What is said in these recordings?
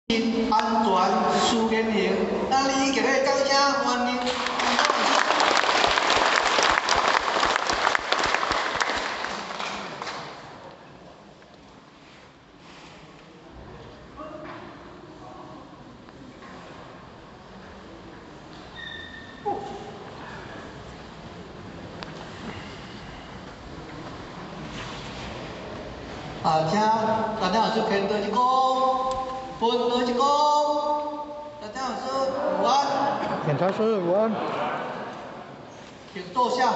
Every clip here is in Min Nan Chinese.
安全舒言行，咱以强烈的掌声欢迎。啊，请大家老师牵倒一躬，分倒一躬，大家老师午安。检察师午安。请坐下。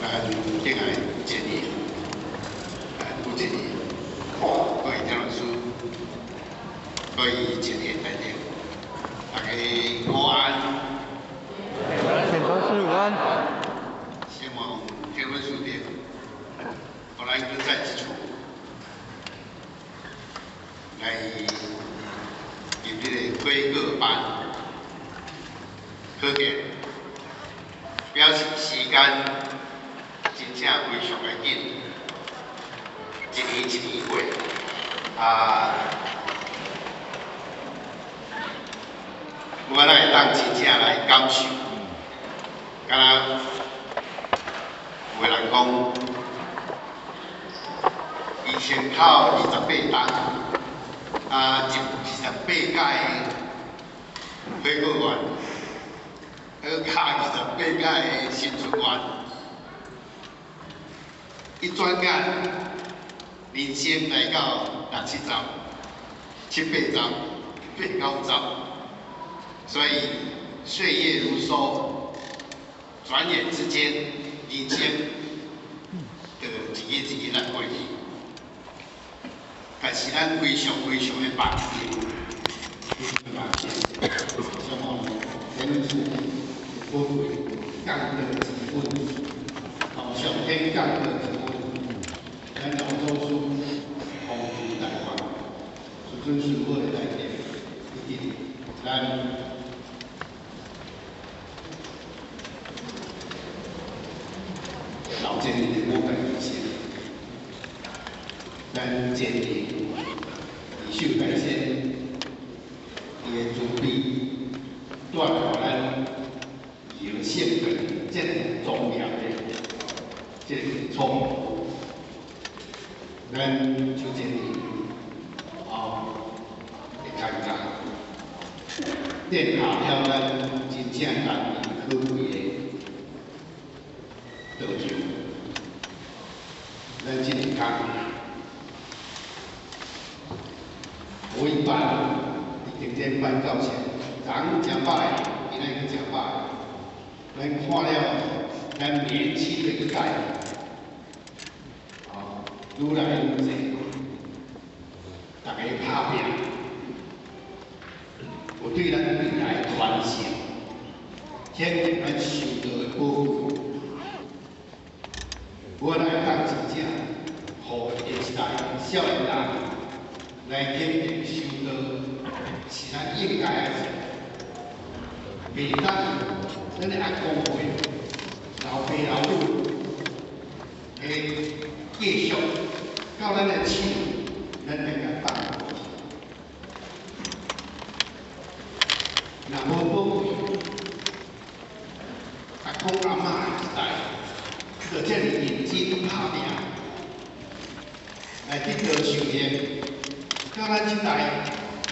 咱敬爱建议，杜建议，各位田老师，各位前贤代表，大家午安。检察师午安。希望天文书店，予咱阁再一次来入这个悔过班，可见表示时间真正非常的紧，一年一年过，啊，我咱會當真正來感受，敢若有的人講，伊先考28冬，啊，入28屆悔過願，閣加28屆的新春願。一轉眼，人生來到六七十、七八十、八九十，所以歲月如梭，轉眼之間，人生就一日一日來過去。但是咱非常非常的百姓，百姓，什麼呢？咱是寶貴降德之恩，哦，上天降德之恩。咱老祖師宏慈大願，師尊師母的來電，以及咱老前人的寶貴遺產，咱前人二手大仙，伊的慈悲，帶予咱靈性的這個莊嚴的這個基礎。咱就這裡哦，會感覺奠下了咱真正難能可貴的道場。咱這個工，無一般，佇頂天辦到成，昨昏食飽，今仔日閣食飽。咱看了咱年輕的一代，愈來愈濟，大家拍拚，有對咱未來傳承，顯現咱修道的寶貴。我來當真正，予下一代少年人來肯定修道，是咱應該愛做。袂當咱的阿公輩、老爸老母，會繼續到咱的手，咱來共放過去。若無寶貴，阿公阿嬤一代，就遮爾認真拍拚，來得道修行，到咱這代，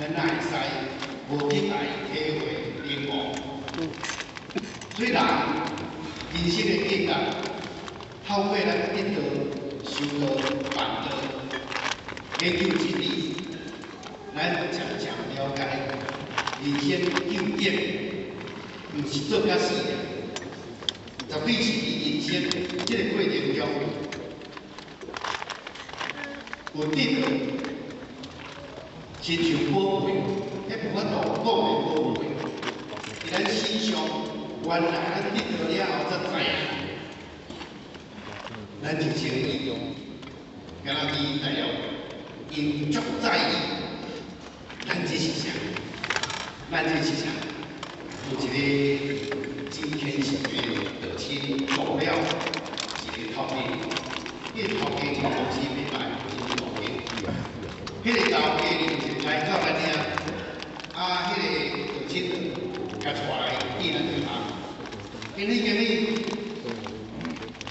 咱哪會使無去來體會領悟？所以人人生的價值，透過咱得道、修道、辦道、研究真理，咱漸漸了解人生究竟，毋是做甲死的，絕對是佇人生這個過程中，有得到親像寶貝，彼無法度講的寶貝，佇咱身上，原來咱得到了後才知影，咱就穿衣，敢若佇大陸，𪜶足在意咱這身咱這是啥？有一個真虔誠的道親做了一個頭家，彼個頭家一個公司買賣真大間。彼個頭家就來到咱遐，啊，彼個道親就共帶來見咱銀行。今日今日，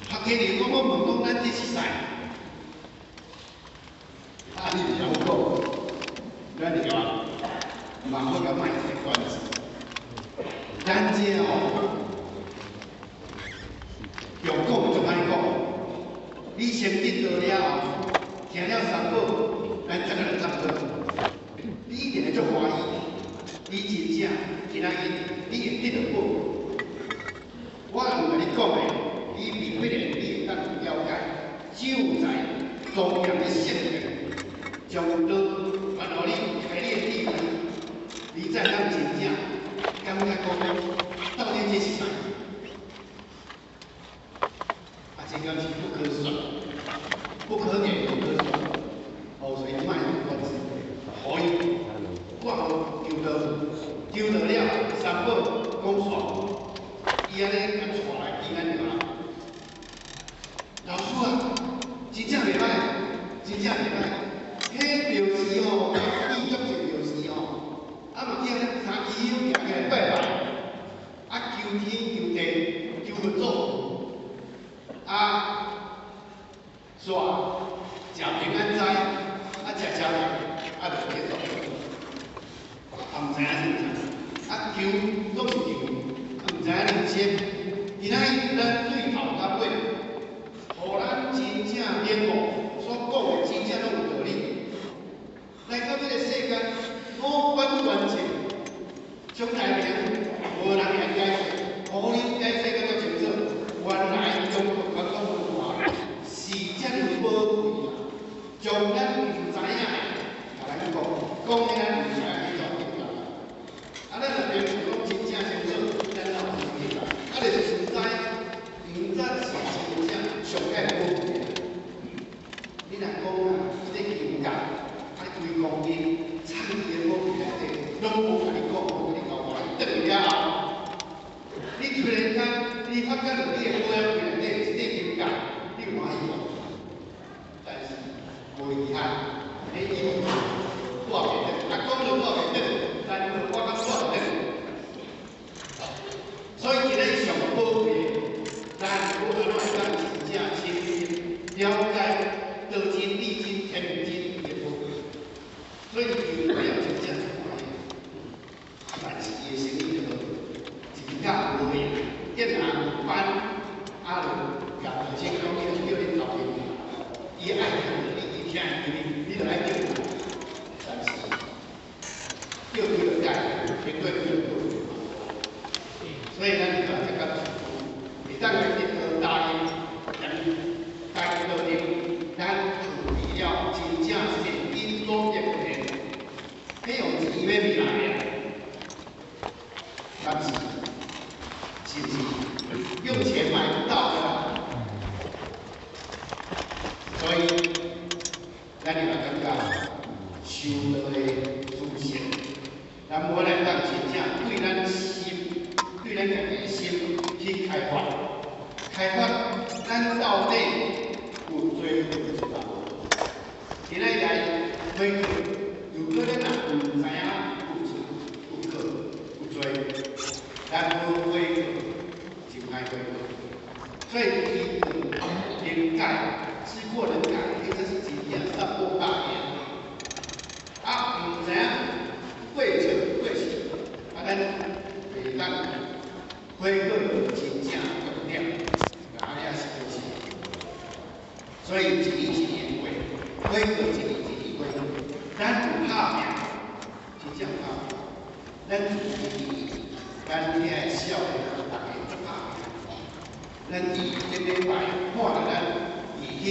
客家人講我問講咱這是啥？啊，你袂曉講，咱就話嘛好共賣一個關子。咱這哦，用講就歹講。你先得到了後，聽了三寶，咱再來探討。你一定會足歡喜，你真正今仔日你會得到寶。我有共你講的，你未必然你會當了解。只有在莊嚴的聖言，將道傳予你，開你的智慧，你才會當真正感覺講，到底這是啥？啊，這個是不可說，不可言，不可說。哦，所以賣關子，可以。我有求道，求道了，三寶講煞，伊按呢共帶來見咱就好。老師啊，真正袂歹，真正袂歹。彼廟時吼，伊足濟廟時吼，啊嘛叫咱三支香行起來拜拜，啊求天求地求佛祖，啊，煞食平安齋，啊食食麵，啊就結束。啊，毋知影是毋是？啊求攏是求，啊毋知影人生。今仔日咱對頭到尾，予咱真正領悟所講的真正攏有道理。來到這個世間，五官完全，上大名無人會解釋，無人解釋甲足清楚。原來中國傳統文化是遮爾寶貴啊！將咱毋知影的，共咱講，講的咱毋知影去做明白。啊，咱若平常講真正清楚，咱哪有明白？啊，就是毋知，毋知是真正上蓋寶貴的。你若講啊，這個金價，啊，規公斤藏佇个寶櫃內底，攏無共你講，無共你交代，轉去了後，你突然間，你發覺著你的保險櫃內底一塊金價，你有歡喜無？但是無遺憾，你以為帶袂轉，啊講就帶袂轉，但是我較帶會轉。所以今日上寶貴的，咱有按怎會當真正深入了解道真、理真、天真的寶貴。所以伊有了真正歡喜，但是伊的生意就好，真正無閒，見人班啊，就共道親講，伊就叫恁頭家，伊愛聽著你，伊聽會記你，你就愛叫伊。但是叫幾落屆，結果幾落個。所以咱就這個會當來得到答應，答應道定，咱具備了真正善因所業的，彼用錢買未來的，但是是不是用錢買不到的啦？所以咱就感覺修道的主線，咱無來當真正對咱心，對咱家己的心去開發，開發咱到底有罪有錯無？今仔日來悔過，如果咱若毋知影有錯有過有罪，咱無悔過就歹悔過。所以伊能改，知過能改，這是真正三寶大業。啊，毋知影過錯過失，啊，咱袂當悔過真正重點，啊，遐是就是。所以一年一年過，悔過一年一年過，咱有拍拼，真正拍拼。咱咱遐個少年人，逐家足拍拼。咱佇頂禮拜看著咱義興，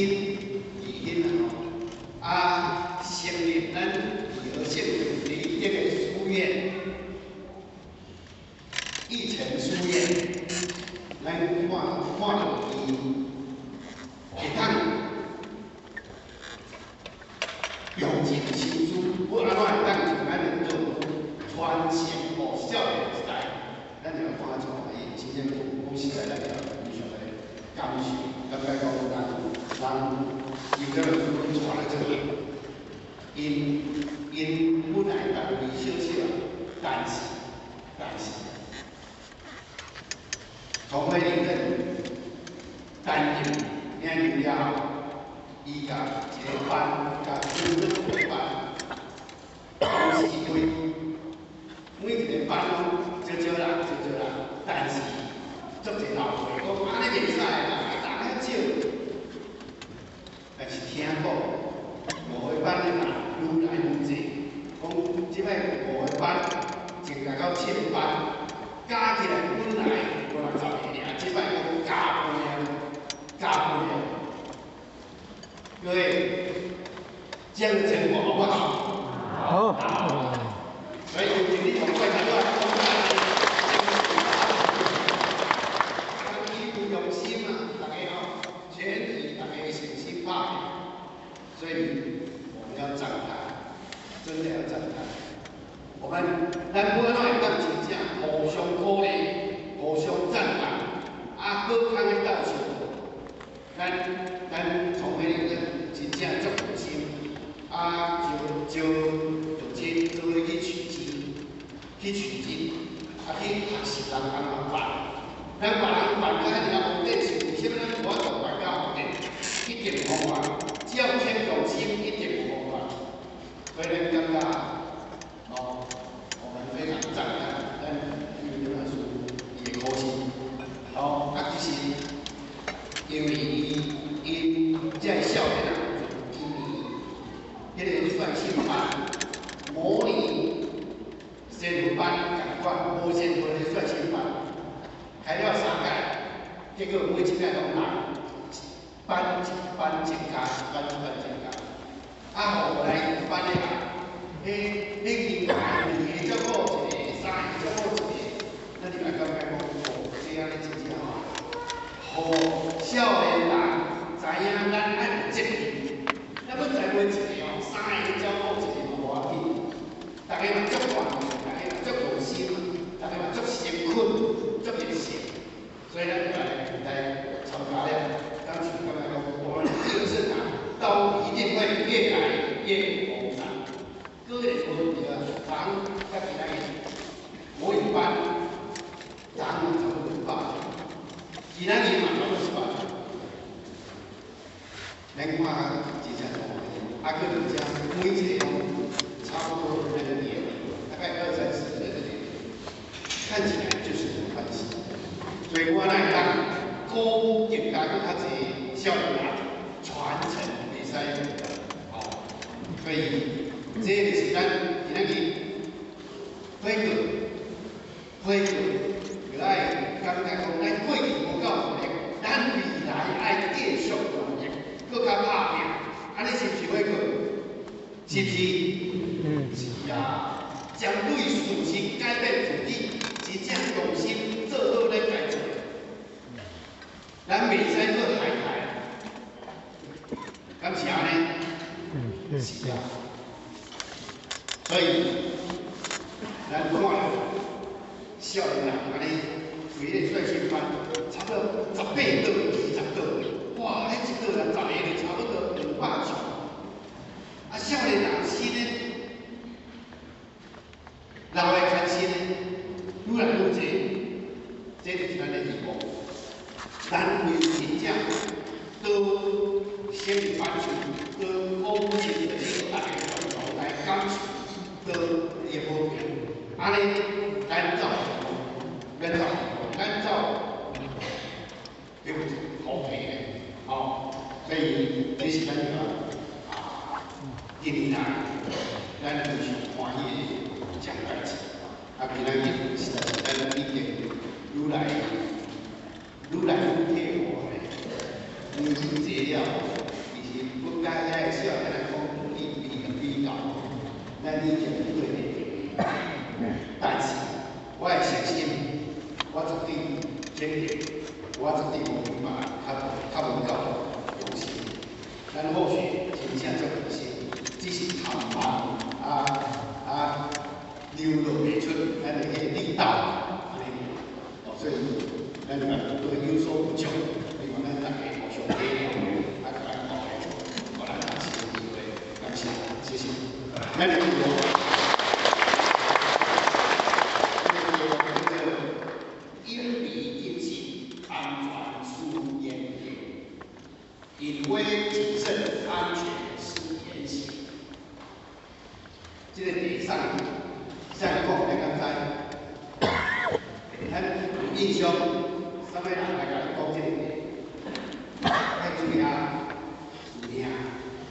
義興啊吼，啊，成立咱義和縣第一個書院，義成書院，咱看看著伊會當用盡心思，欲按怎會當將咱的道傳承予志。从惠玲镇担任领导了后，伊共一个班，共分做几个班，同时开，每一个班攏少少人，少少人，但是足濟老輩講按呢袂使啦，人遐少。但是聽講五個班的人愈來愈濟，講這擺五個班增加到七個班，加起來本來五六十個爾，這擺閣加倍啊，加倍啊！各位，這樣的成果好不好？好。所以有請你同快來來講，用心啊，大家吼，全體大家誠心拍拼，所以我們要讚嘆，真的要讚嘆。我們咱本來會當真正互相鼓勵、互相讚嘆，啊，好康的鬥相報。咱從迄個真正足用心，啊，招招玉珍做伙去取經，去取經，啊，去學習人按怎辦。咱別人辦甲遐爾啊無電視，為啥物咱無法度辦甲有電？一定有方法，只要肯用心，一定有方法。所以咱感覺，哦，我們非常讚嘆咱李老師伊的苦心。哦，啊，其實因為伊這个少年人，今年彼個率性班、模擬先鋒班仝款，無先鋒的率性班，開了三屆，結果每一屆攏人一班一班增加，一班一班增加。啊，後來有班的人，彼彼兩個照顧一個，三個照顧一個，咱就來感覺講，哦，這按呢真正吼，予少年人知影咱愛有責任。咱欲知無一個哦，三個照顧一個嘛無要緊，大家嘛足願意，大家嘛足用心，大家嘛足誠懇，足熱誠，所以咱就來參加了。當時感覺講，我們這個政黨都一定會越來越豐盛。各個問題啊，昨甲今仔日國語班，昨差不多100，今仔日嘛差不多100。咱看真正大，啊，閣而且每一個攏差不多那個年齡，大概二三十歲的年齡，看起來就是很歡喜。所以我來當鼓舞更加閣較濟少年人傳承袂使，哦，所以這就是咱今仔日火炬，火炬就愛感覺講，咱過去無夠努力，咱未來愛繼續努力，閣較拍拼，按呢是毋是火炬？是毋是？嗯。是啊，針對事實改變自己，真正用心做好咱該做的。咱袂使閣害害，敢是按呢？嗯。是啊。所以，咱看著少年人按呢，規个率性班，差不多18個、20個，哇！彼一個人十個就差不多200場。啊，少年人新的，老的牽新的，愈來愈濟，這就是咱的希望。咱為真正倒什物班數，倒鼓舞精神，大家共同來感受倒伊的和平。按呢，咱走，咱走，咱走，對不和平的，吼。所以這是咱個啊，一年來咱非常歡喜的一項代誌。啊，今仔日實在是咱已經愈來愈體會咧，年紀濟了，其實本該遐個少年來講比比比較，咱已經對得。但是，我會相信，我絕對肯定，我絕對無比別人較無夠用心。咱或許真正足用心，只是談判啊流露袂出咱的彼個力道，按呢，哦，所以咱嘛會有所不足，希望咱大家互相體諒，啊，共咱鼓勵，予咱下次有機會，感謝，謝謝。咱來。啥人講？你敢知？咱有印象，啥物人來共你講這個？愛注意啊，有影，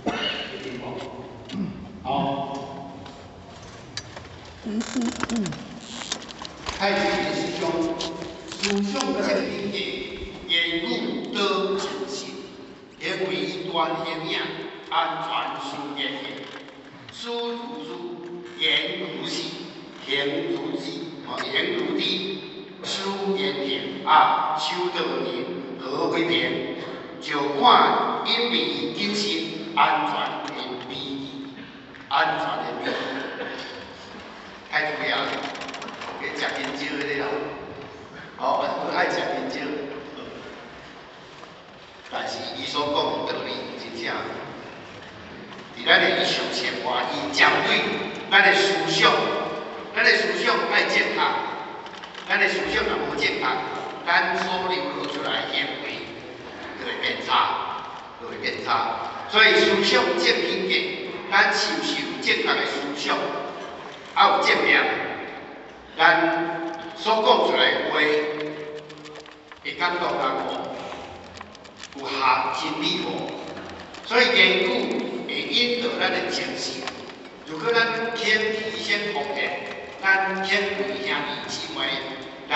會聽無？好。開始思想，思想正品格，言語多誠實，行為端形影，安全思言行，思如珠，言如實，行如知，哦，言如滴，思言行啊，修道人何為憑？就看隱微謹慎，安全的美意，安全的美意。太重要，別食香蕉的啦，哦，愛食香蕉。但是伊所講的道理真正，佇咱的日常生活，伊針對咱的思想，咱的思想愛正確，咱的思想若無正確，咱所流露出來的行為就會變差，就會變差。所以思想正品格，咱是毋是有正確的思想？啊，有正念，咱所講出來的話會感動人無？有合真理無？所以言語會引導咱的情緒。如果咱肯犧牲奉獻，咱肯為兄弟姊妹來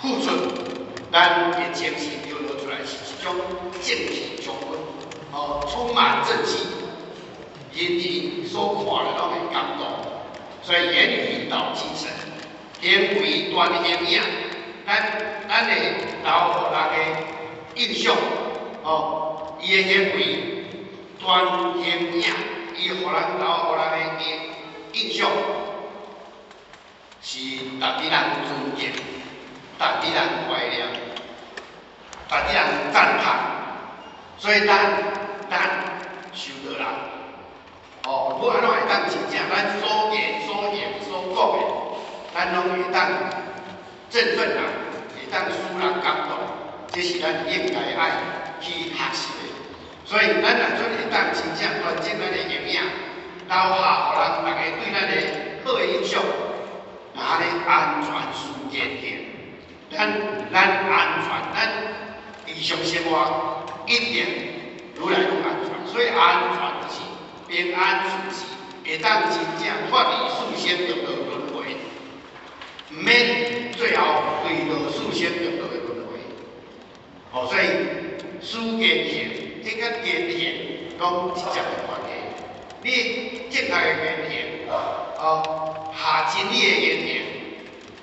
付出，咱的情緒流露出來是一種正氣充分，哦，充滿正氣，人人所看的攏會感動。所以言語導精神，行為端形影，咱會留予人的印象，哦，伊的行為端形影，伊予人留予人的印象是值得人尊敬，值得人懷念，值得人讚嘆。所以咱受到人，哦，要按怎會當真正咱所言所行所講的，咱攏會當振奮人，會當使人感動，這是咱應該愛去學習的。所以，咱若準會當真正端正咱的形影，留下予人逐家對咱的好的印象，按呢安全思言行，咱安全，咱日常生活一定愈來愈安全。所以安全就是平安順遂，會當真正脫離四生六道輪迴，毋免最後歸到四生六道的輪迴。哦，所以思言行，這佮言行攏直接的關係。你正確的言行，哦，下真理的言行，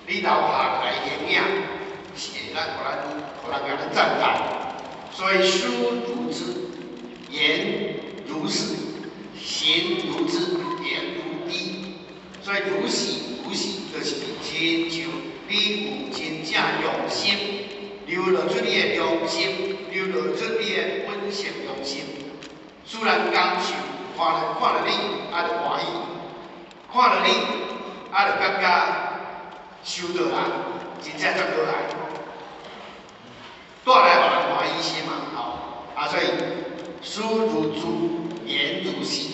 你留下來形影，是會咱予人共咱讚嘆。所以思如之，言如是，行如之，言如滴。所以如是如是，就是親像你有真正用心，流露出你的良心，流露出你的本性良心，使人感受，看著你，啊就歡喜；看著你，啊就感覺受到人，真正足倒來，帶來予人歡喜心嘛，吼！啊，所以思如珠，言如實，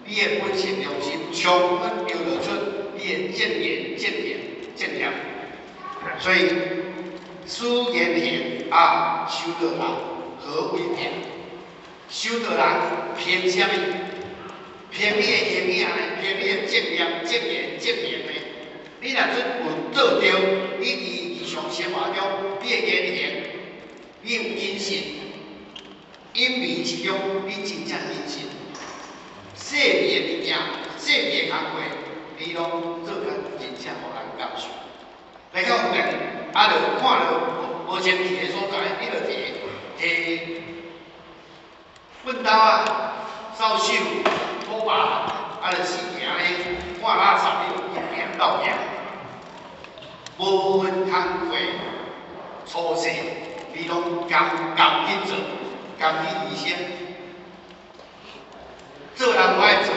你的本性良心充分流露出你的正言、正行、正念，所以思言行啊，修道人何為憑？修道人憑啥物？憑你的形影呢？憑你的正念、正言、正行呢？你若準有做著，你佇日常生活中，你的言行，你有謹慎，隱微之中，你真正謹慎，細微的物件、細微的工課，你攏做甲真正予人感受。來到有人，啊，就看著無清氣的所在，你就提提糞兜仔、掃帚、拖把，啊，就四行咧，看垃圾，你就去行鬥行。無分工課粗細，你攏甘甘去做，甘去犧牲。做人無愛做，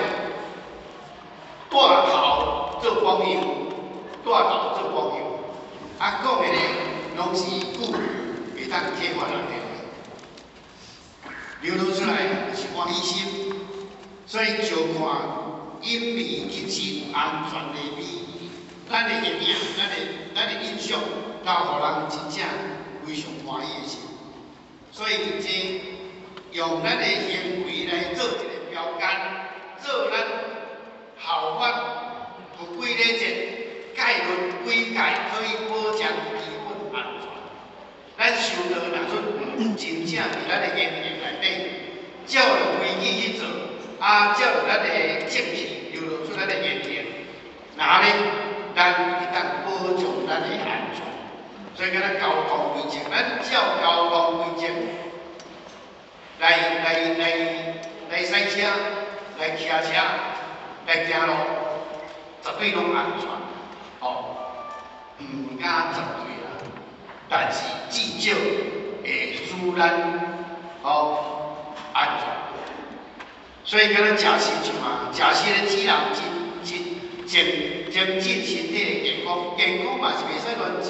帶頭做榜樣，帶頭做榜樣。啊，講的呢，攏是句會當啟發人的話，流露出來是歡喜心。所以就看隱隱秘謹慎安全的美，咱的形影，咱的印象，留予人真正非常歡喜的心。所以這用咱的行為來做一個標桿，做咱效法有幾禮節概論幾界可以保障基本安全。咱修道若準真正佇咱的言行內底，照著規矩去做，啊，照著咱的正氣流露出咱的言行，那呢，咱會當保障咱的安全。所以，敢若交通規則，咱照交通規則來駛車、來騎車、來行路，絕對攏安全，哦，毋敢絕對啦，但是至少會使咱安全。所以，敢若食食像啊，食食的使人真真增增進身體的健康，健康嘛是袂使亂食。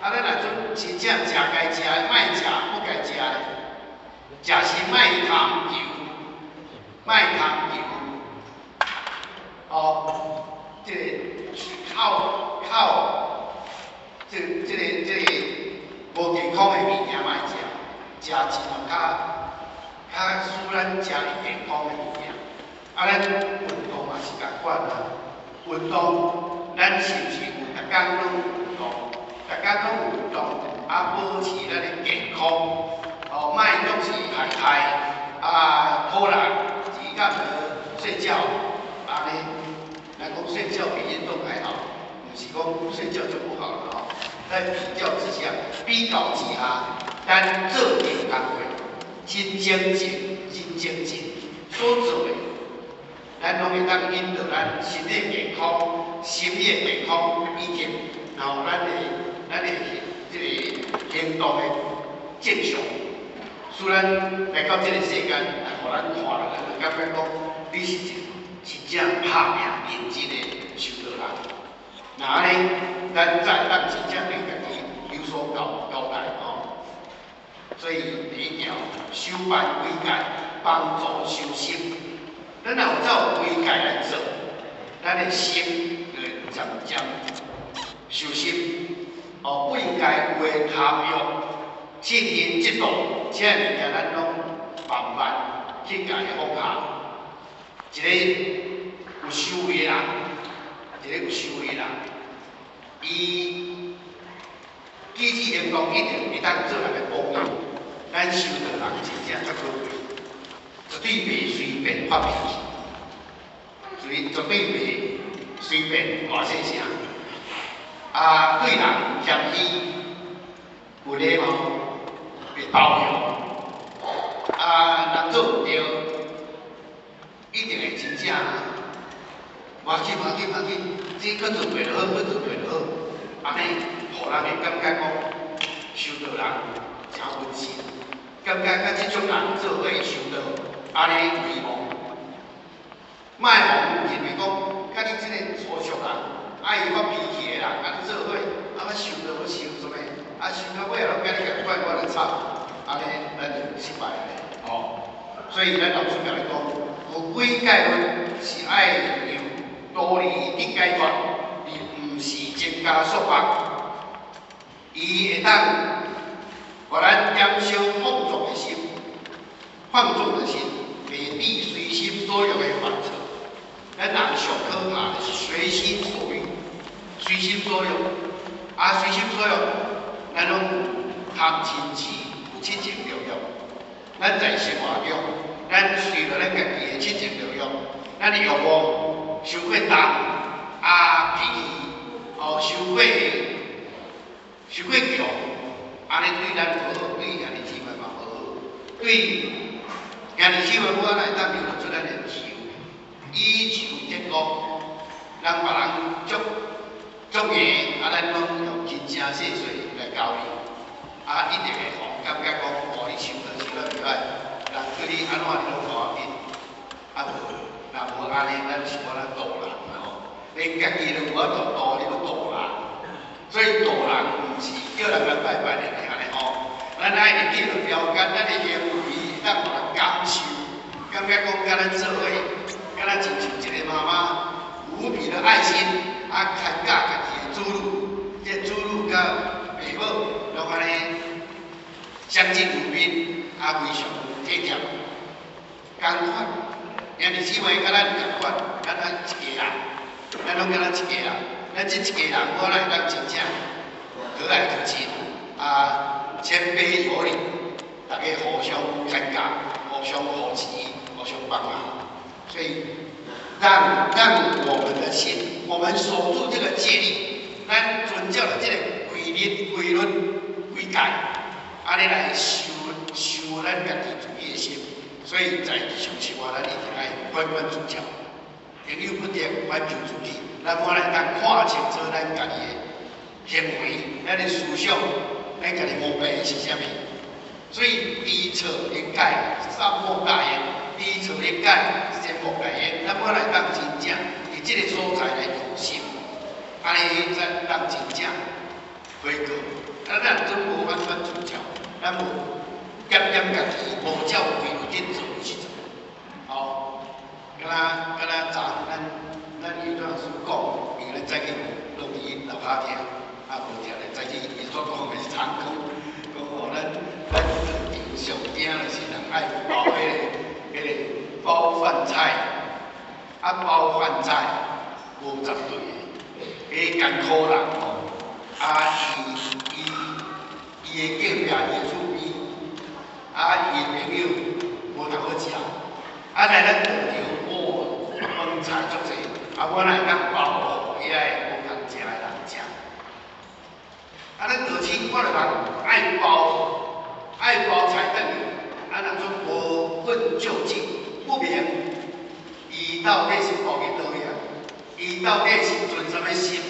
啊，咱若準真正食該食的，莫食不該食的，食是莫貪求，莫貪求，哦，這個靠靠，這個無健康的物件莫食，食盡量較較使咱食會健康的物件。啊，咱運動嘛是仝款啊，運動，咱是毋是有逐工攏有運動？逐工攏有運動，啊，保持咱的健康，哦，莫總是害害，啊，苦力，時間無睡覺，按呢，咱講睡覺比運動還好，毋是講睡覺就不好了吼。在比較之下，比較之下，咱做爿工課，真精進，真精進，所做的，咱攏會當引導咱身體健康、心理的健康，以及然後咱的這個行動的正常，使咱來到這個世間，來予咱看了，咱就感覺講，你是一個真正拍拚認真的修道人。若按呢，咱才會當真正對家己有所交代吼。所以第一條，守範規戒，幫助修心。咱若有照規戒來做，咱的心就會漸漸修心。哦，不應該有的貪欲、嗔恨、嫉妒，這物件咱攏慢慢去共伊放下。一個有修為的人，一個有修為的人，伊舉止行動一定會當做人的榜樣。咱修道人真正足可貴，絕對袂隨便發脾氣，絕對袂隨便大細聲。啊，對人謙虛，有禮貌，會包容。啊，若做毋對，一定會真正無要緊，無要緊，無要緊，這閣做過就好，閣做過就好。按呢，予人會感覺講，修道人誠溫順，感覺佮這種人做伙修道，按呢為望。莫予人認為講，佮你這個粗俗人，愛發脾氣的人，按呢做伙，啊，我修道欲修啥物？啊，修到尾攏佮你仝款，我就慘，按呢咱就失敗咧，吼。所以咱老師共你講，有幾戒律是愛讓道理得解脫，而毋是增加束縛。伊會當予咱減少放縱的心，放縱的心，袂致隨心所欲的犯錯。咱人上可怕的是隨心所欲，隨心所欲，啊，隨心所欲，咱攏有貪嗔痴，有七情六欲。咱在生活中，咱隨著咱家己的七情六欲，咱的欲望傷過重，啊，脾氣哦，傷過強，按呢對咱無好，對兄弟姊妹嘛無好，對兄弟姊妹無法來當流露出咱的慈，以求得國，人別人足足硬，啊，咱攏用輕聲細說來交伊，啊，一定會予人感覺講，哦，你修道修得袂歹，人叫你按怎你攏無要緊，啊無，若無按呢，咱是無法度人啊吼，連家己都無法度度，你欲度人，所以度人毋是叫人來拜拜的，按呢吼，咱愛入去著標桿，咱的行為會當予人感受，感覺講佮咱做伙，敢若親像一个媽媽無比的愛心，啊，看教家己的子女，這子女佮爸母攏按呢相敬如賓，啊，非常體貼，仝款。兄弟姊妹佮咱仝款，咱愛一家人，咱攏敢若一家人，咱這一家人，我來當真正和藹可親，啊，謙卑有禮，大家互相看教，互相扶持，互相幫忙，所以讓我們的心，我們守住這個戒律，咱遵照著這個規律、規律、規戒，按呢來修修咱家己自己的心。所以在日常生活，咱一定愛反反自照，朋友不得反求諸己，咱我來當看清楚咱家己的行為，咱的思想，咱家己毛病是啥物。所以知錯能改，善莫大焉；知錯能改，善莫大焉。咱我來當真正佇這個所在來用心，按呢才當真正悔過。咱若真無反反自照，咱無檢驗家己，無照規律去做去做。吼，敢若昨咱有段時講，因為咱早起攏佇𪜶樓跤聽，啊無聽咧，早起伊所講的是參講，講吼咱道場上驚就是人愛包彼個包飯菜，啊包飯菜無絕對的，彼艱苦人吼，啊伊的隔壁伊的厝邊，啊伊的朋友無通好食，啊來咱道場，哦，飯菜足濟，啊我來當包予遐个無通食的人食。啊，咱道親看著人愛包菜轉去，啊若說無問究竟，不明伊到底是包去佗位啊？伊到底是存啥物心？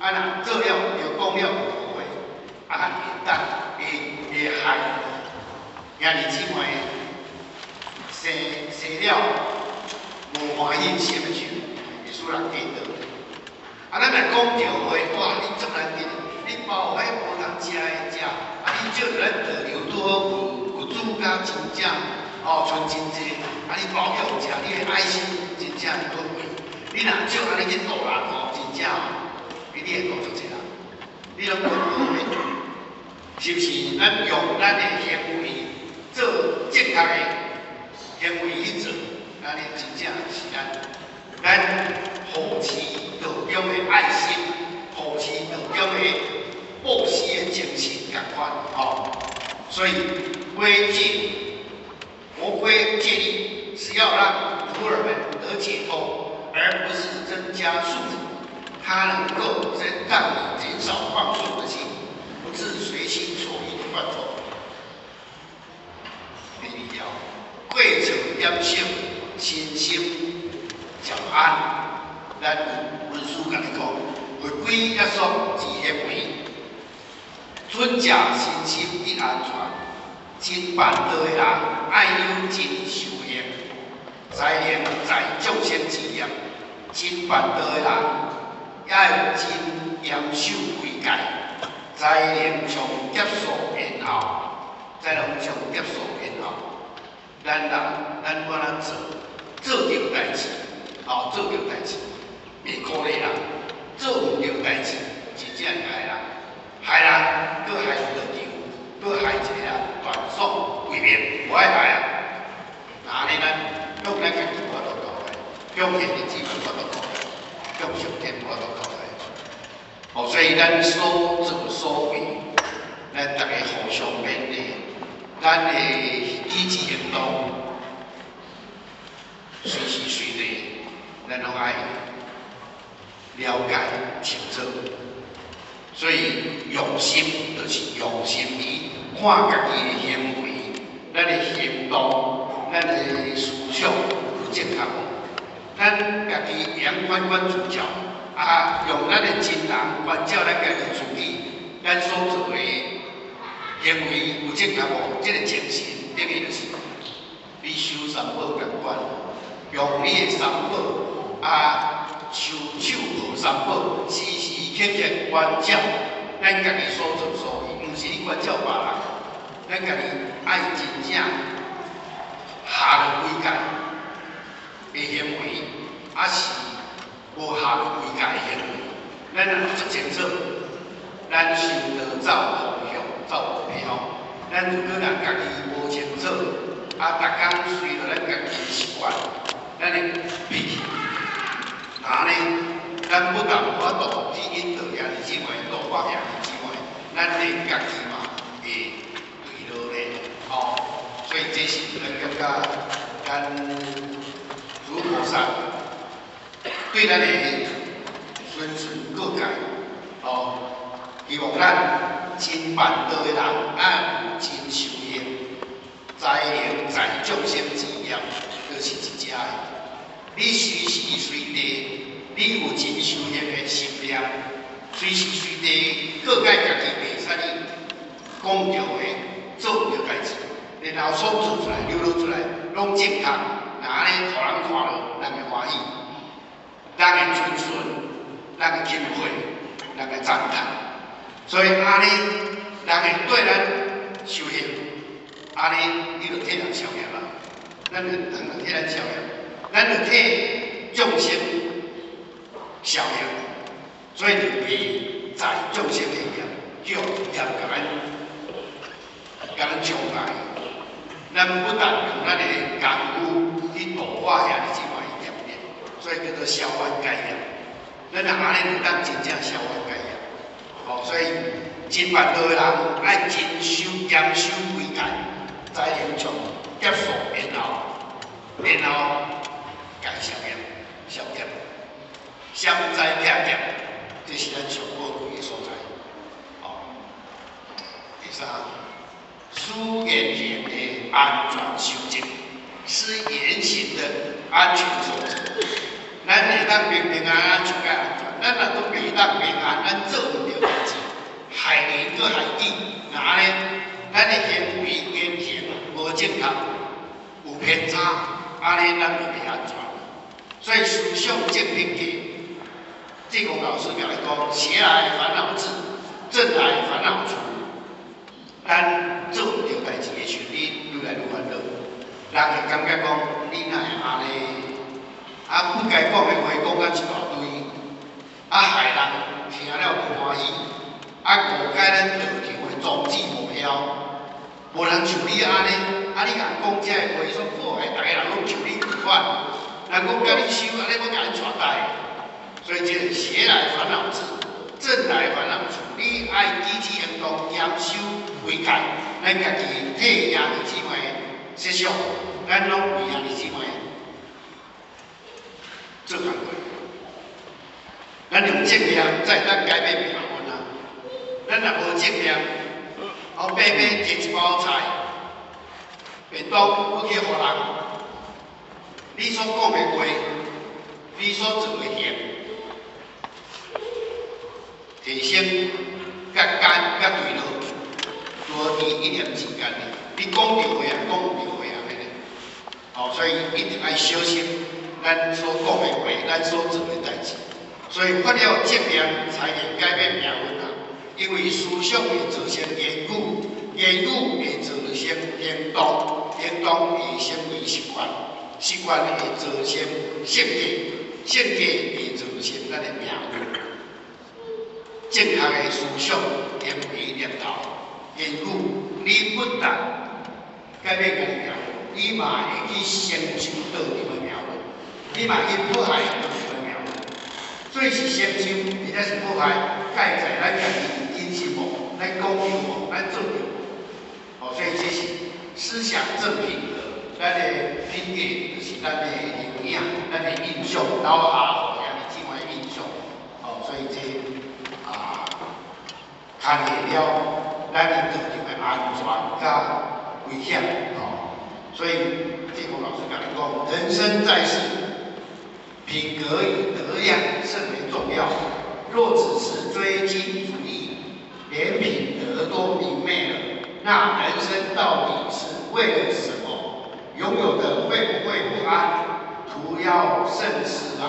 啊若做了又講了無話，啊會當會害兄弟姊妹生生了無歡喜心的時候，會使人跌倒。啊，咱若講著話，哇，你足難得，你包予彼無通食的食，啊，你借著咱道場拄好有主家真正哦，賰真濟，啊，你包予人食，你的愛心真正可貴。你若照按呢去度人吼，真正你會度足濟人，你攏講好的，是毋是？咱用咱的行為做正確的行為去做，按呢真正是咱護持道中的愛心，護持道中的布施的精神仝款吼。所以規戒，佛規戒律是要讓徒兒們得解脫，而不是增加束縛。它能夠讓你減少放縱的心，不致隨心所欲的犯錯。第二條，過錯減少，身心漸安。咱文殊共你講，違規約束之行為，準則身心得安全。真辦道的人愛有真修行，才能在眾生之業。真辦道的人也要真嚴守規戒，才能從劫數延後，才能從劫數延後。咱人，咱我若做做著代誌，吼，做著代誌，袂苦累人；做毋著代誌，真正會害人，害人，閣害道場，閣害一個人斷送歸命，無愛害啊！那按呢，咱向咱家己無法度交代，向兄弟姊妹無法度交代，向上天無法度交代。哦，所以咱所作所為，咱逐家互相勉勵，咱的舉止行動，隨時隨地，咱攏愛了解清楚。所以用心就是用心佇看家己的行為，咱的行動，咱的思想有正確無？咱家己會曉反反自照，啊，用咱的真人關照咱家己自己，咱所做的行為有正確無？這個精神等於就是你修三寶仝款，用你的三寶啊，手手抱三寶，時時刻刻關照咱家己所作所為，毋是你關照別人，咱家己愛真正下落規界，的行為，抑是無合規矩的行為，咱若足清楚，咱修道走方向，走目標。咱如果若家己無清楚，啊，逐工隨著咱家己的習慣，咱的脾氣，按呢，咱不但無法度去引導兄弟姊妹、度化兄弟姊妹，咱連家己嘛會墜落咧，吼。所以這是咱感覺，咱諸菩薩對咱的諄諄告誡，吼，希望咱真辦道的人愛有真修行，才能載眾生之業，就是一隻的。你隨時隨地，你有真修行的心念，隨時隨地告誡家己袂使你講著話、做著代誌，然後所做出來、流露出來，攏正確。若按呢，予人看著，人會歡喜，人會尊順，人會欽佩，人會讚嘆。所以按呢，人會對咱修行，按呢，你就替人消業啦。咱就人就替咱消業，咱就替眾生消業，所以就會載眾生的業，叫業共咱將來。咱不但用咱的功夫去度化兄弟姊妹的業力，所以叫做消冤解業。咱若按呢就當真正消冤解業。哦，所以真辦道的人愛真守嚴守規矩，才能從結束，然後解消業、消業、消災撇業，這是咱上寶貴的所在。哦，第三，思言行的安全守則，思言行的安全守則。咱會當平平安安出界安全，咱若都袂當平安，咱做毋著代誌，害人閣害己。若按呢，咱的行為言行無正確，有偏差，按呢咱就袂安全。所以思想正品格，濟公老師共你講：邪來煩惱至，正來煩惱除。咱做毋著代誌的時陣，你愈來愈煩惱，人會感覺講你哪會按呢？啊，不該講的話講甲一大堆，啊，害人聽了無歡喜，啊，誤解咱道場的宗旨目標。無人像你按呢，啊，你共講這个話，煞破壞逐个人攏像你仝款，人講共你修，按呢欲共恁帶來。所以這個邪來煩惱至，正來煩惱除。你愛積極行動，嚴守規矩，咱家己替兄弟姊妹設想，咱攏為兄弟姊妹做工課。咱用正念才會當改變命運啊！咱若無正念，後白白提一包菜，便當欲去予人，你所講的話，你所做的行，提升佮奸佮墜落，多佇一念之間的。你講著話啊，講毋著話啊，按呢。哦，所以一定愛小心咱所講的話，咱所做的代誌。所以發了正念，才能改變命運啊！因為思想會造成言語，言語會造成行動，行動會成為習慣，習慣會造成性格，性格會造成咱的命運。正確的思想、行為、念頭、言語，你不但改變家己命運，你嘛會去成就道場的命運，你嘛去破壞道場的命運。所以是成就，或者是破壞，蓋在咱家己謹慎無，咱講究無，咱做著無。哦，所以這是思想正品格，咱的品格就是咱的形影，咱的印象，留下予兄弟姊妹的印象。哦，所以這啊，牽繫了咱的道場的安全佮危險。哦，所以濟公老師共你講，人生在世，品格與德樣甚為重要。若只是追金逐利，連品德都泯滅了，那人生到底是為了什麼？擁有的會不會不安？徒勞甚思啊！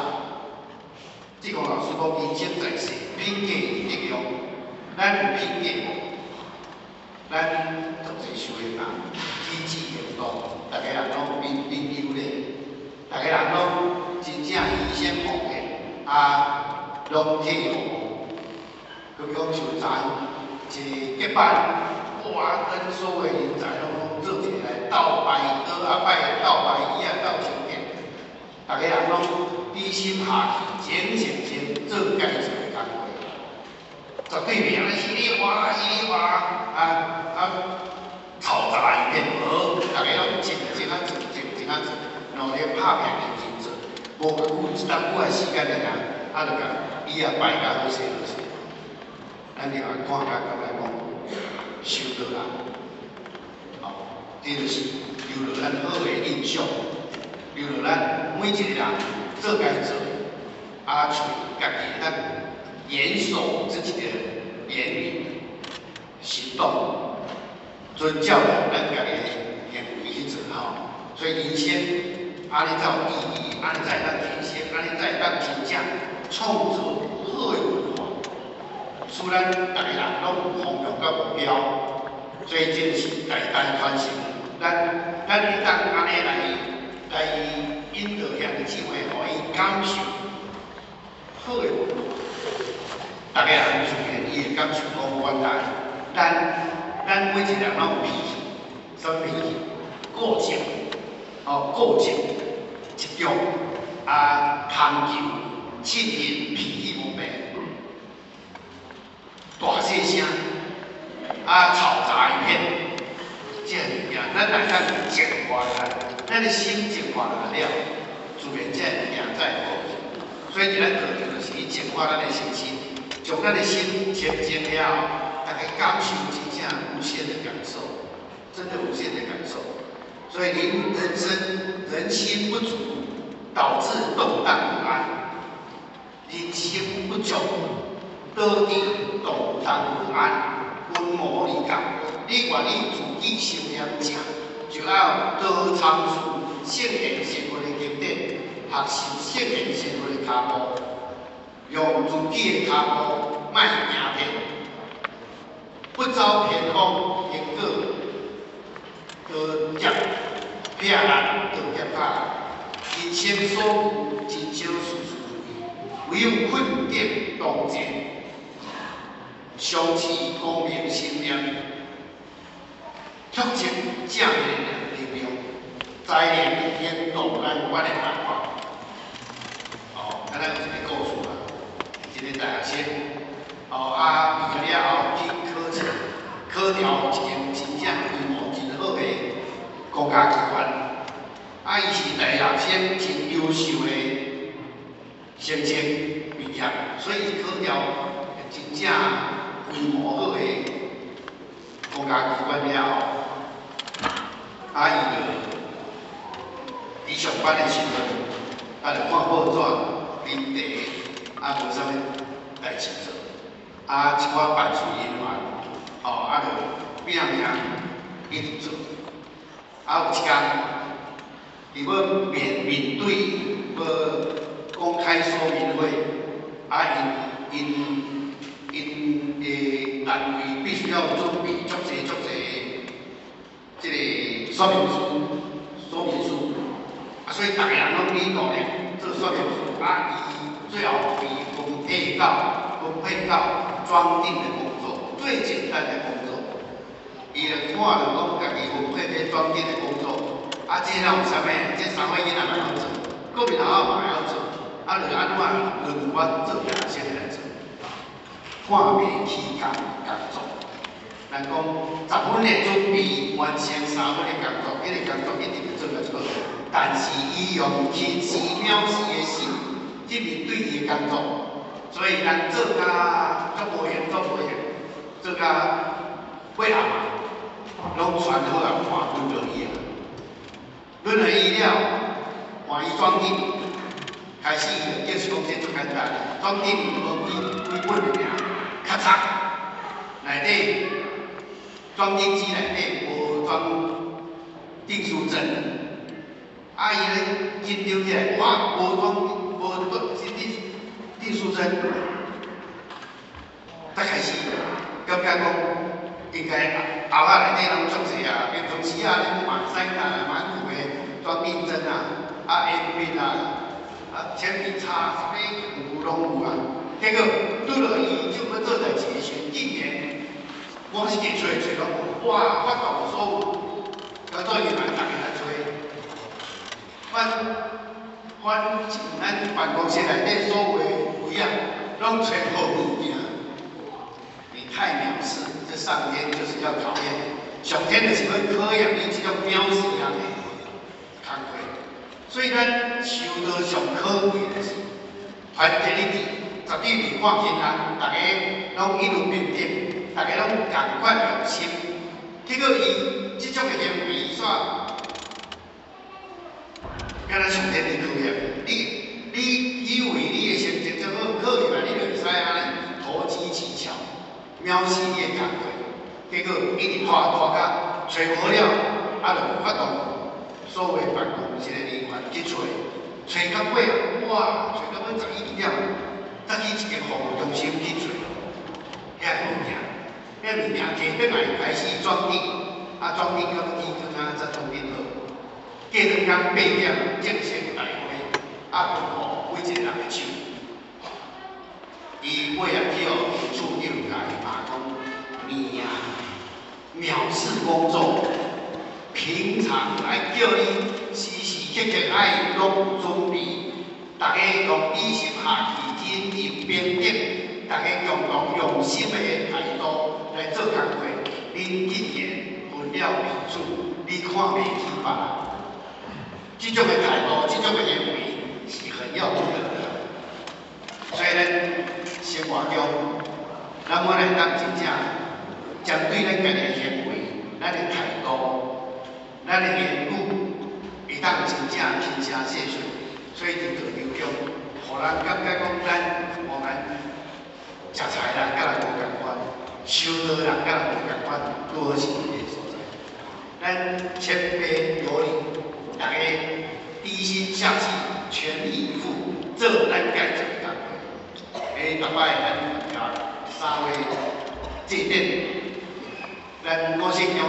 濟公老師講，人生在世，品格與德樣，咱有品格無？咱足濟修行人，舉止行動，逐个人攏彬彬有禮。逐家人攏真正犧牲奉獻，啊，攏體悟。比如講像昨一結拜，哇，咱所有人才攏做一個來鬥拜桌啊，拜鬥拜椅仔，鬥清潔，逐家人攏低心下去，誠誠誠做該做的工課，絕對袂按呢稀里嘩啦稀里嘩啦，啊啊，嘈雜一片，無，逐家攏靜靜仔做，靜靜仔做，努力拍拼認真做，無偌久，一當久的時間爾爾，啊，就共椅仔擺甲好勢好勢。咱另外看甲感覺講收到啦，哦，這就是留落咱好的印象，留落咱每一個人做該做，啊，喙家己咱嚴守自己的言語行動，遵照咱家己的行為去做吼。所以人生按呢才有意義，按呢才會當提升，按呢才會當真正創造好的文化。使咱逐个人攏有方向佮目標，所以這是代代傳承。咱會當按呢來引導兄弟姊妹，予伊感受好的文化。逐个人自然伊會感受講，原來咱每一個人攏有脾氣，啥物脾氣？固執，哦，固執、執著，啊，貪求、信任、脾氣無病。大細聲，啊，嘈雜一片，這個物件，咱來當淨化來，咱的心淨化來了，自然這個物件才會好。所以佇咱課程就是去淨化咱的身心，將咱的心清淨了後，大家感受真正無限的感受，真的無限的感受。所以，人人生人心不足，導致動盪不安；人心不足，導致動盪不安、溫魔離教。你願意自己修煉正，就要多參與聖賢聖佛的經典，學習聖賢聖佛的跤步，用自己的跤步莫行偏，不走偏鋒，結果多接拼力，多接拍。人生所有真少事事如意，唯有困境當前，常持光明心念，蓄積正面的力量，才能行動咱阮的辦法。哦，咱有一個故事啦，一個大學生，哦啊，畢業了後去考試，考著一間真正規模真好的國家機關，啊，伊是大學生真優秀的成績畢業，所以伊考著真正規模好的國家機關了後，啊，伊就佇上班的時陣，啊，就看報紙、啉茶，啊，無啥物代誌做，啊，一寡辦事人員，哦，啊，就拼命一直做，啊，有一工，伊欲面面對欲公開說明會，啊，𪜶的單位必須要準備足濟足濟這個說明書，說明書，啊，所以逐个人攏去努力做說明書，啊，伊最後被分配到裝訂的工作，最簡單的工作。伊就看著講家己分配這裝訂的工作，啊，這哪有啥物？這三歲囡仔嘛會曉做，國民學校嘛會曉做，啊，就按怎輪我做大學生來做，看袂起工工作。人講10分的準備完成3分的工作，彼個工作一定會做較好。但是伊用輕視藐視的心去面對伊的工作，所以人做甲足無閒，足無閒，做甲尾暗啊，攏傳好啊，換輪落伊啊。輪落伊了，換伊裝訂，開始伊就結束講這足簡單，裝訂無幾幾本物件，咔嚓，內底裝訂機內底無裝訂書針，啊，伊咧緊張起來，哇，無裝無裝訂訂書針，才開始感覺講應該盒仔內底攏足濟啊，平常時啊，你嘛會使買蠻久的裝訂針啊，啊，鉛筆啊，啊，鉛筆叉，啥物有攏有啊。結果拄著伊就欲做代誌的時陣，竟然我是去揣揣攏無，哇！發動所有工作人員逐家來揣，反反咱辦公室內底所有的位仔，攏揣無物件。你太藐視，這上天就是要考驗，上天就是欲考驗你這種藐視人的工課。所以咱修道上可貴的是團結一致，絕對袂看輕人，逐家攏一律平等，逐家攏仝款用心。結果伊這種的行為，煞敢若上天佇考驗你，你以為你的成績足好，考入來你就會使按呢投機取巧，藐視你的工課。結果一直拖拖甲揣無了，啊，就發動所有辦公室的人員去揣，揣到尾啊，哇，揣到尾11點，才去一間服務中心去揣遐個物件，遐物件提轉來開始裝訂，啊，裝訂到欲天光啊，才裝訂好。過兩工8點正式大會，啊，吩咐每一個人的手。伊尾仔去予處長共伊罵講，你啊，藐視工作，平常來叫你時時刻刻愛攏有準備，逐家攏以心下去，人人平等，逐家共同用心的態度來做工課，恁竟然分了彼此，你看袂起別人。這種的態度，這種的行為是很要不得的。所以咱生活中，咱們來當真正針對咱家己的行為、咱的態度、咱的言語，會當真正輕聲細說。所以佇道場中，予人感覺講咱我們食菜人佮人無仝款，修道人佮人無仝款，拄好是佇這個所在。咱謙卑有禮，逐家低心下氣，全力以赴做咱該做的工課。逐擺咱共三月祭典，咱五星宮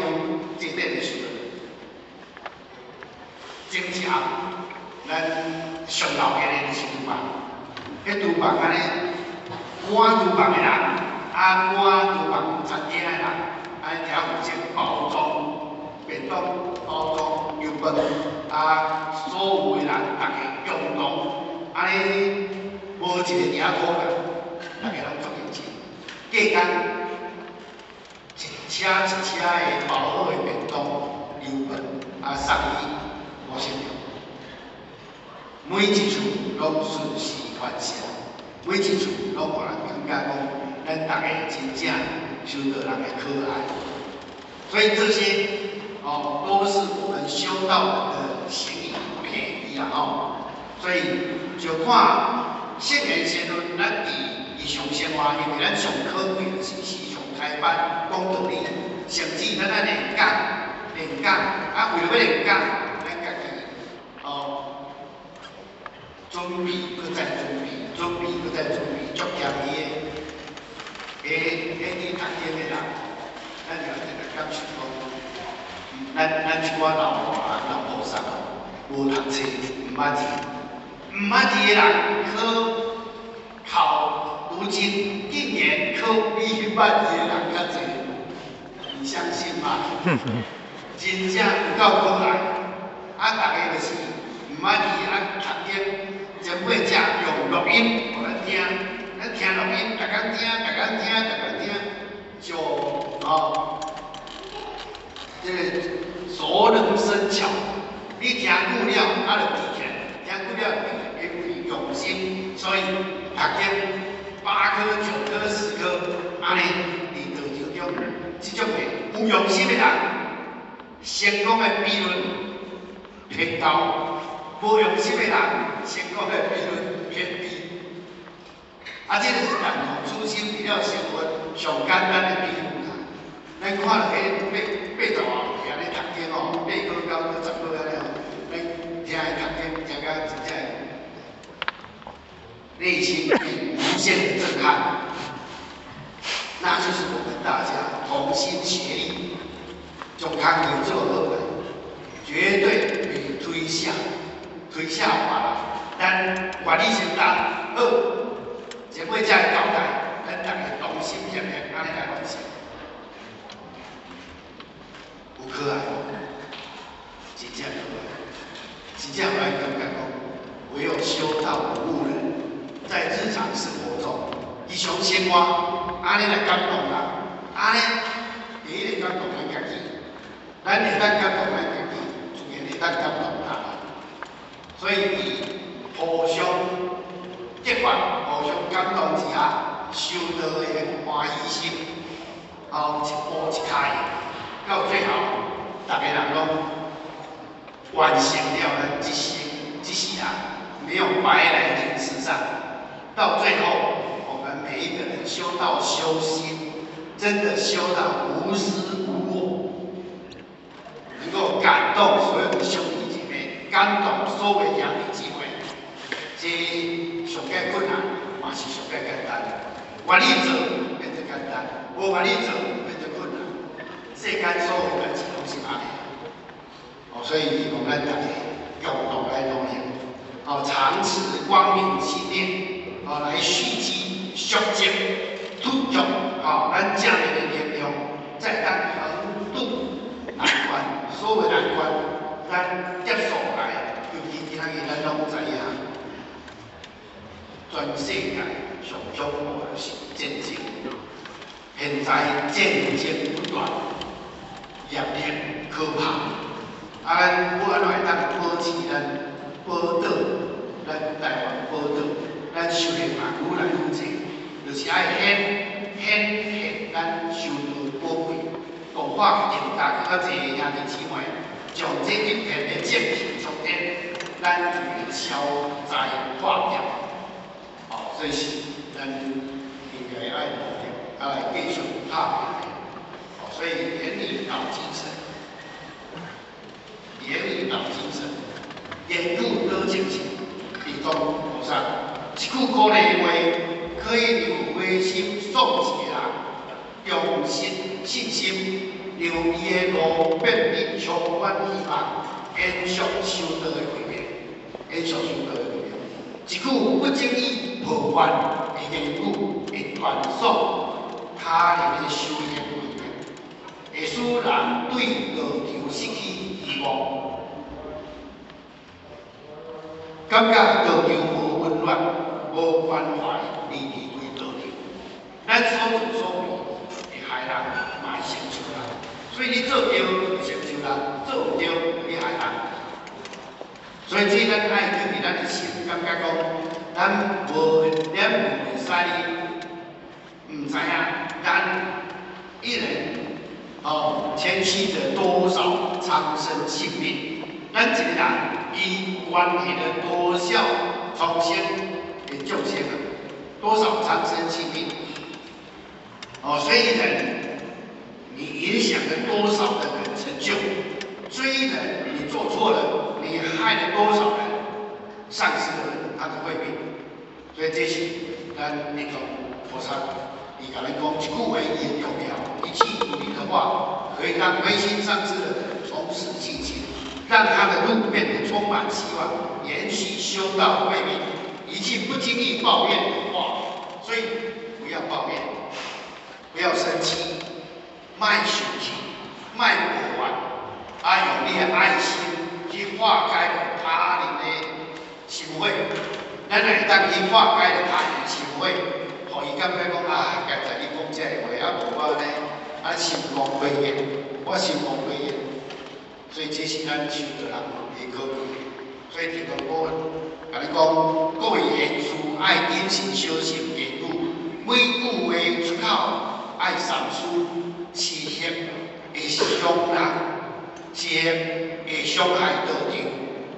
祭典的時陣，整齊咱上鬧熱的就是廚房，彼廚房按呢，趕廚房的人，啊趕廚房餐廳的人，按呢佇遐負責包裝便當、包裝油飯，啊，所有的人逐家共同，按呢無一個佇遐苦幹，逐家攏足認真。隔工一車一車的包好的便當、油飯，啊送去五星宮。每一處攏順時完成，每一處攏予人感覺講，咱逐家真正受到人的可愛。所以這些哦，都是我們修道人的行儀禮儀啊！吼，所以就看聖言仙論，咱佇日常生活，因為咱上可貴的是時常開班講道理，甚至咱愛練講練講，啊，為著欲練講，咱家己哦。準備，閣再準備，準備，閣再準備，足謙虛的。彼彼佇讀經的人，咱就直直感受講，咱這寡老大人、老菩薩，無讀冊，毋捌字，毋捌字的人考考讀經，竟然考比捌字的人較濟，你相信嗎？真正有夠可愛，啊，逐家就是毋捌字啊，讀經。前輩者用錄音予咱聽，咱聽錄音，逐工聽，逐工聽，逐工聽，就哦，這個熟能生巧。你聽久了，啊，就記起來，聽久了記起來，因為用心，所以讀經8科、9科、10科，按呢佇道場中，這種的有用心的人，成功的比率偏高；無用心的人，成功的比率偏低。啊，這就是人吼處心除了生活上簡單的比喻啦。咱看著彼八十外歲咧讀經吼，8科、9科、10科按呢吼，咱聽伊讀經，聽甲真正內心無限的震撼。那就是我們大家同心協力，將工課做好來，絕對比推卸、推推卸予別人，咱願意承擔，好，前尾才會交代，咱逐家同心協力，按呢來完成，有可愛無？真正可愛，真正予咱感覺講，唯有修道無誤人，在日常生活中，日常生活，按呢來感動人，按呢第一個感動咱家己，咱會當感動咱家己，自然會當感動他人。所以，伊互相激發、互相感動之下，修道的歡喜心，哦，一步一跤印，到最後，逐个人攏完成了咱這生這世人，沒有白來人世上。到最後，我們每一個人修道修心，真的修到無私無我，能夠感動所有的兄弟姐妹，感動所有兄弟姊妹，這上蓋困難，嘛是上蓋簡單。願意做變做簡單，無願意做變做困難。世間所有代誌攏是按呢。哦，所以希望咱大家共同來努力，哦，常持光明信念，哦，來蓄積、蓄積、推動，哦，咱正面的力量，才當橫渡難關。所謂難關，咱結束來，尤其今仔日咱攏知影，全世界上恐怖的是戰爭，現在戰爭不斷，業力可怕。啊，咱欲按怎會當保持咱寶島，咱台灣寶島，咱修行人愈來愈濟，就是愛顯顯現咱修道寶貴，度化更加較濟兄弟姊妹，將這一片的正氣充電，咱就會消災化劫。哦，所以是咱應該愛努力，啊來繼續拍拼。哦，所以言語道精神，言語道精神，言語道精神，地藏菩薩一句鼓勵話，可以讓灰心喪志的人重拾信心，讓伊的路變得充滿希望，延續修道的慧命，延續修道的慧命。一句不經意抱怨的言語，會斷送他人的修行慧命，會使人對道場失去希望，感覺道場無溫暖、無關懷，而離開道場。咱所作所為會害人，嘛會成就人。所以你做對就成就人，做毋對你害人。所以這咱愛放佇咱的心，感覺講，咱無咱無會使，毋知影咱一人哦牽繫著多少蒼生性命，咱一個人伊關係了多少蒼生的眾生啊，多少蒼生性命。哦，所以人你影響了多少的人成就，雖然你做錯了，你害了多少人，喪失了他的慧命。所以這是咱地藏菩薩，伊共咱講一句話也重要，一句鼓勵的話，可以讓灰心喪志的人重拾信心，讓他的路變得充滿希望，延續修道慧命。一句不經意抱怨的話，所以不要抱怨，不要生氣，莫生氣，莫抱怨，啊，用你的愛心去化解他人的心火，咱會當去化解他人的心火，予伊感覺講啊，剛才你講這个話啊，無我按呢，啊心無虧欠，我心無虧欠，所以這是咱修道人的可貴。所以地藏菩薩共你講，各位賢士愛謹慎小心言語，每句話出口愛三思，是否會傷人，是否會傷害道場。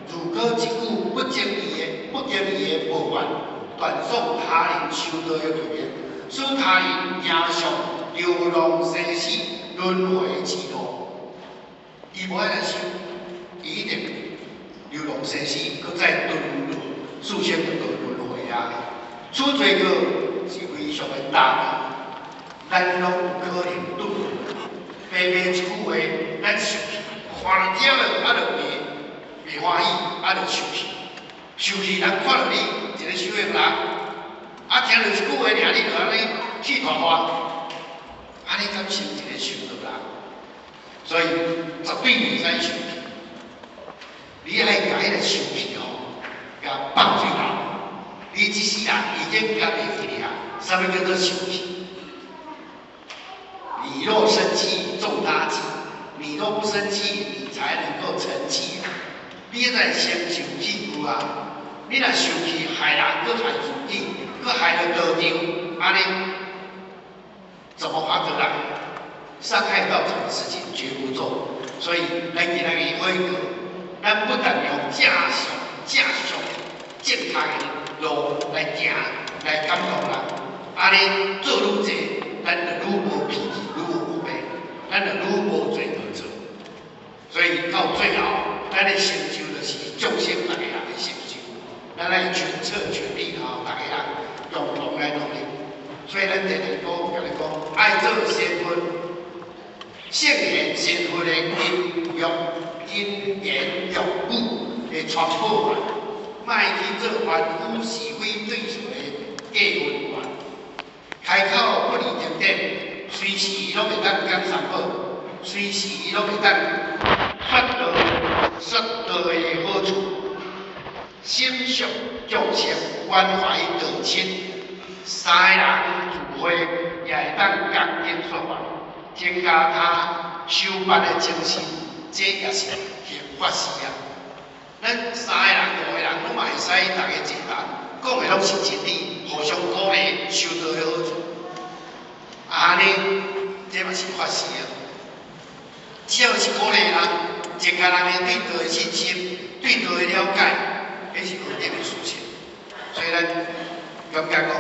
如果一句不經意的、不經意的抱怨，斷送他人修道的慧命，使他人行上流浪生死輪迴之路。伊無愛來修，伊一定流浪生死，閣再輪迴，四生六道輪迴啊！此罪過是非常的大的，咱攏有可能墮落。白白一句話，咱生氣，看著聽了啊，就袂歡喜，啊，就生氣。受氣人看著你一个修行人，啊，聽著一句話爾，你就按呢氣大大，按呢敢成一个修道人？所以絕對袂使受氣。你愛共彼个受氣吼，共放水流。你這世人已經共袂記得啊，啥物叫做受氣？你若生氣，中他計；你若不生氣，你才能夠成器啊！你在先受氣有啊？你若受氣害人，閣害自己，閣害著道場，按呢怎麼划得來？傷害道場的事情絕不做。所以咱今仔日悔過，咱不但用正常、正常、正確的路來行，來感動人，按呢做愈濟，咱就愈無脾氣，愈無毛病，咱就愈無罪可做。所以到最後，咱的成就就是眾生逐家人的成就。咱愛群策群力吼，逐家人共同來努力。所以咱定定講，共你講，愛做先佛，聖賢仙佛的金玉、金言玉語的傳播員，莫去做凡夫是非對錯的計分員。開口不離經典，隨時攏會當講三寶，隨時攏會當說道說道的好處，心惜眾生，關懷道親，三个人聚會也會當講經說法，增加他修辦的精神，這也是行法事啊。咱三个人、五個人攏嘛會使逐家坐談，講的攏是真理，互相鼓勵，修道的好處。按呢，這嘛是法事啊。只要是鼓勵人，增加人的對道的信心，對道的了解，彼是何等的事情。所以咱感覺講，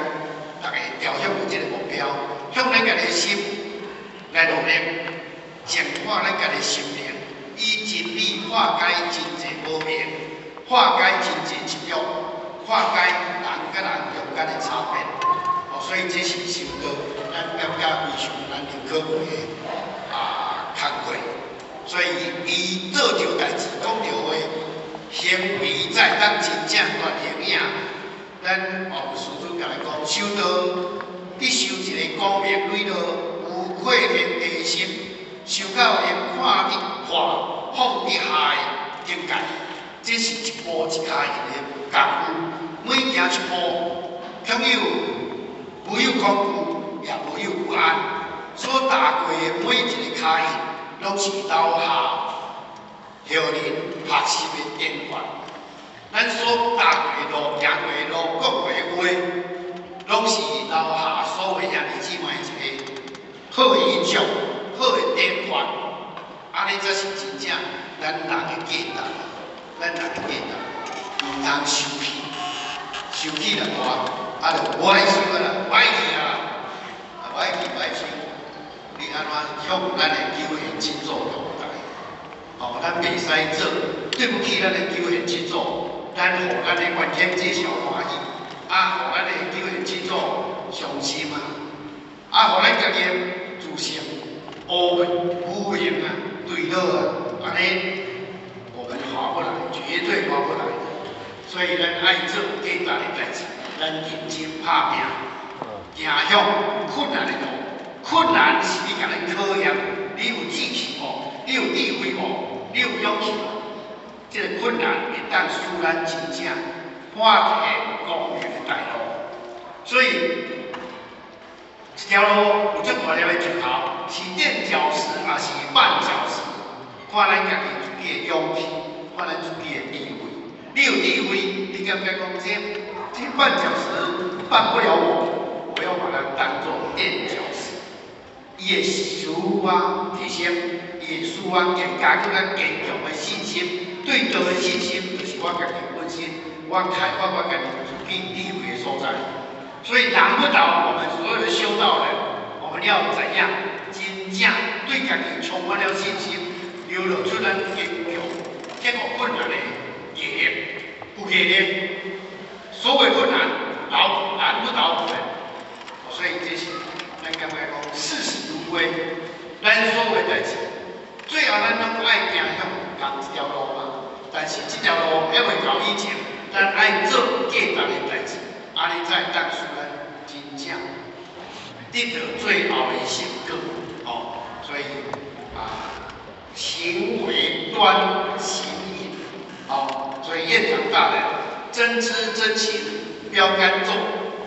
逐家朝向有這个目標，向咱家己的心來努力，淨化咱家己的心靈，以真理化解真濟無明，化解真濟執著，化解人佮人中間的差別。哦，所以這是修道，咱感覺非常難能可貴的啊工課。所以伊做著代誌，講著話，行為才會當真正斷形影。咱王師尊共咱講，修道，你修一個光明磊落、無愧天地的心，修到連看得破、放得下的境界，這是一步一跤印的功夫。每行一步，恐有無有恐懼，也無有不安。所踏過的每一个跤印，攏是留下後人學習的典範。咱所踏過的路、行過的路、講過的話，攏是留下所有兄弟姊妹一個好的印象、好的典範。按呢才是真正咱人的價值，咱人的價值，毋通受氣，受氣了大，啊就無愛修啊啦，無愛去啊啦，啊無愛去無愛修，你按怎向咱的九賢七祖交代？哦，咱袂使做對不起咱的九賢七祖，咱予咱的冤親債主歡喜，啊，予咱的九賢七祖傷心啊，啊，予咱家己自性烏無明啊，墜落啊，按呢我們划不來，絕對划不來。所以咱愛做價值的代誌，咱認真拍拚，行向困難的路。困難是你共咱考驗，你有志氣無？你有智慧無？你有勇氣無？這个困難會當使咱真正看見光明的大路。所以，一條路有足大粒的石頭，是墊腳石抑是絆腳石？看咱家己自己的勇氣，看咱自己的智慧。你有智慧，你感覺講這絆腳石絆不了我，我要把它當作墊腳石。伊會使我提升，伊會使我更加閣較堅強的信心，對道的信心，就是我家己本身，我開發我家己自己智慧的所在。所以難不倒我們所有的修道人，我們要怎樣真正對家己充滿了信心，流露出咱堅強、克服困難的毅力，有毅力，所有困難難不倒我們。所以這是咱感覺講視死如歸，咱所有代誌，最後咱攏愛行向仝一條路嘛。但是這條路猶未到以前，咱愛做價值的代誌，按呢才會當使咱真正得到最後的成果。哦，所以啊，行為端行引，哦，所以院長大人真知真情標杆做，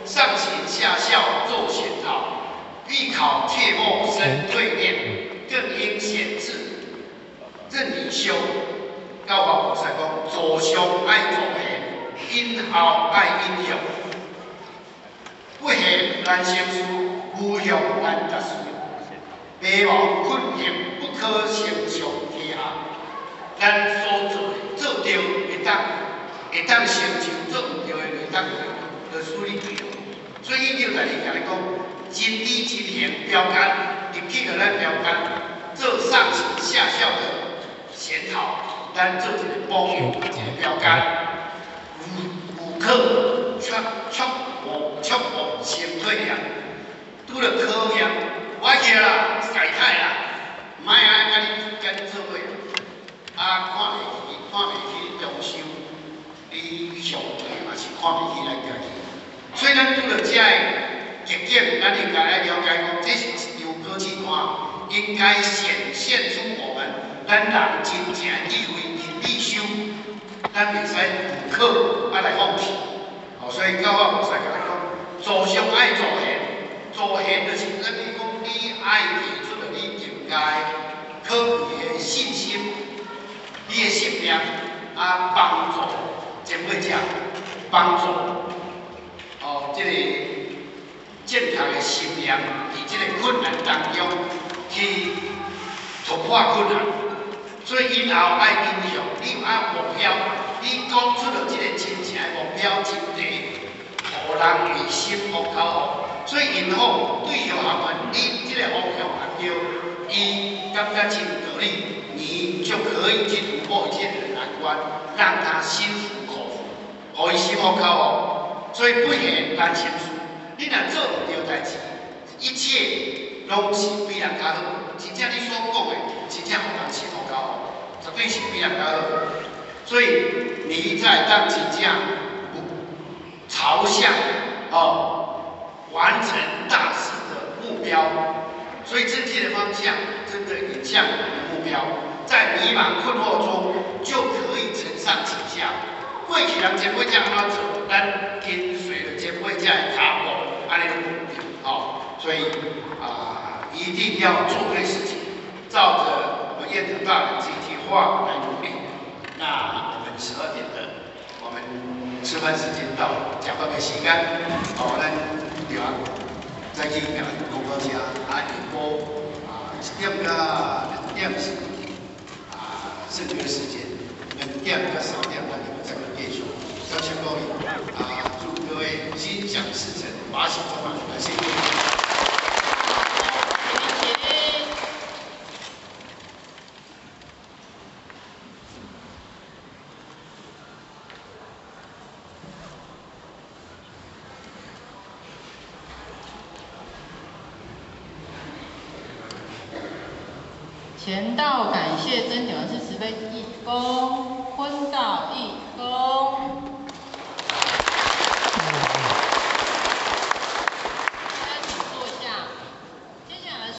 上行下效做顯好，必考切莫生退念，更應顯智任你修。教法菩薩講，做上愛做賢，引後愛引向，不賢難成事，無向難達事。迷惘困境不可成上天下。咱所做的做對會當會當成就，做毋對的會當就輸你對。所以院長大人共你講，真知真行標杆，入去就咱標杆，做上行下效的賢好，咱做一個榜樣，一個標杆。無可卻卻步卻步先退了，拄著考驗，我去啦，使太啦，毋愛愛共你共你做伙。啊，看袂起，看袂起中修，你上帝嘛是看袂起咱家己。所以咱拄著遮個逆境，咱應該愛了解講，這是一場考試單，應該顯現出我們咱人真正的智慧任你修，咱袂使不考啊來放棄。哦，所以教法菩薩共咱講，做上愛做賢，做賢就是咱你講你愛提出了你應該可貴的信心，你的信念啊，幫助前輩者，幫助哦，這個正確的信念，佇這個困難當中去突破困難。所以以後愛影響，你有愛目標，你講出了這個真正的目標真諦，予人會心服口服。所以因好對學校們，你這個方向對，伊感覺真有道理，你就可以去突破一切的難關，讓他心服口服，予伊心服口服。所以不賢難成事，你若做毋對代誌，一切攏是比人較好。真正你所講的，真正予人心服口服，絕對是比人較好。所以你在當真正朝向哦完成大事的目標，所以正確的方向真的引向我們的目標，在迷茫困惑中就可以承上啟下。過去人前輩者按怎做，咱跟隨著前輩者的腳步，按呢攏無對哦。所以啊，一定要做對事情，照著我們院長大人這句話來努力。那我們12點的，我們吃飯時間到了，食飯的時間，哦，咱對啊，再去軋公交車，啊，下晡啊1點到2點是啊正確時間，2點到3點，咱就再閣繼續。感謝各位，啊，祝各位心想事成，法喜充滿，感謝各位。起立。前道感謝真點師慈悲一躬，坤道